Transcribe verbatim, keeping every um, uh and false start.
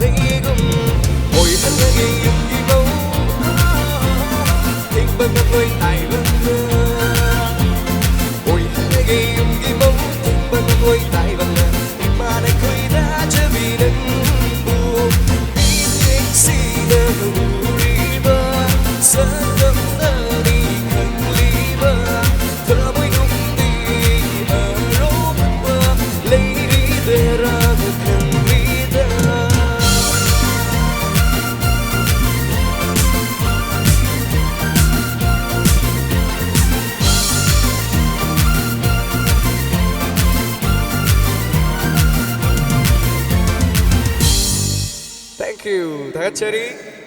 ꯂꯩꯒꯨꯝ ꯑꯣꯏꯍꯜꯂꯒꯦ ꯌꯨꯝꯒꯤ ꯃꯧ꯫ ꯊꯤꯡꯕ ꯉꯝꯂꯣꯏ ꯇꯥꯏꯕꯪꯅ꯫ ꯑꯣꯏꯍꯜꯂꯒꯦ ꯌꯨꯝꯒꯤ ꯃꯧ꯫ ꯊꯤꯡꯕ ꯉꯝꯂꯣꯏ ꯇꯥꯏꯕꯪꯅ꯫ ꯏꯃꯥꯅ ꯈꯣꯏꯗꯥꯖꯕꯤ ꯅꯪꯕꯨ ꯃꯤꯠꯌꯦꯡꯁꯤꯅ ꯎꯔꯤꯕ ꯁꯛꯇꯝꯅꯅꯤ ꯈꯪꯂꯤꯕ꯫ ꯊꯃꯣꯏꯅꯨꯡꯗꯤ ꯑꯔꯣꯞꯄ ꯂꯩꯔꯤꯕꯔꯥ ꯈꯪꯗ꯭ꯔꯤꯗ꯫ Thank you. ꯊꯥꯒꯠꯆꯔꯤ꯫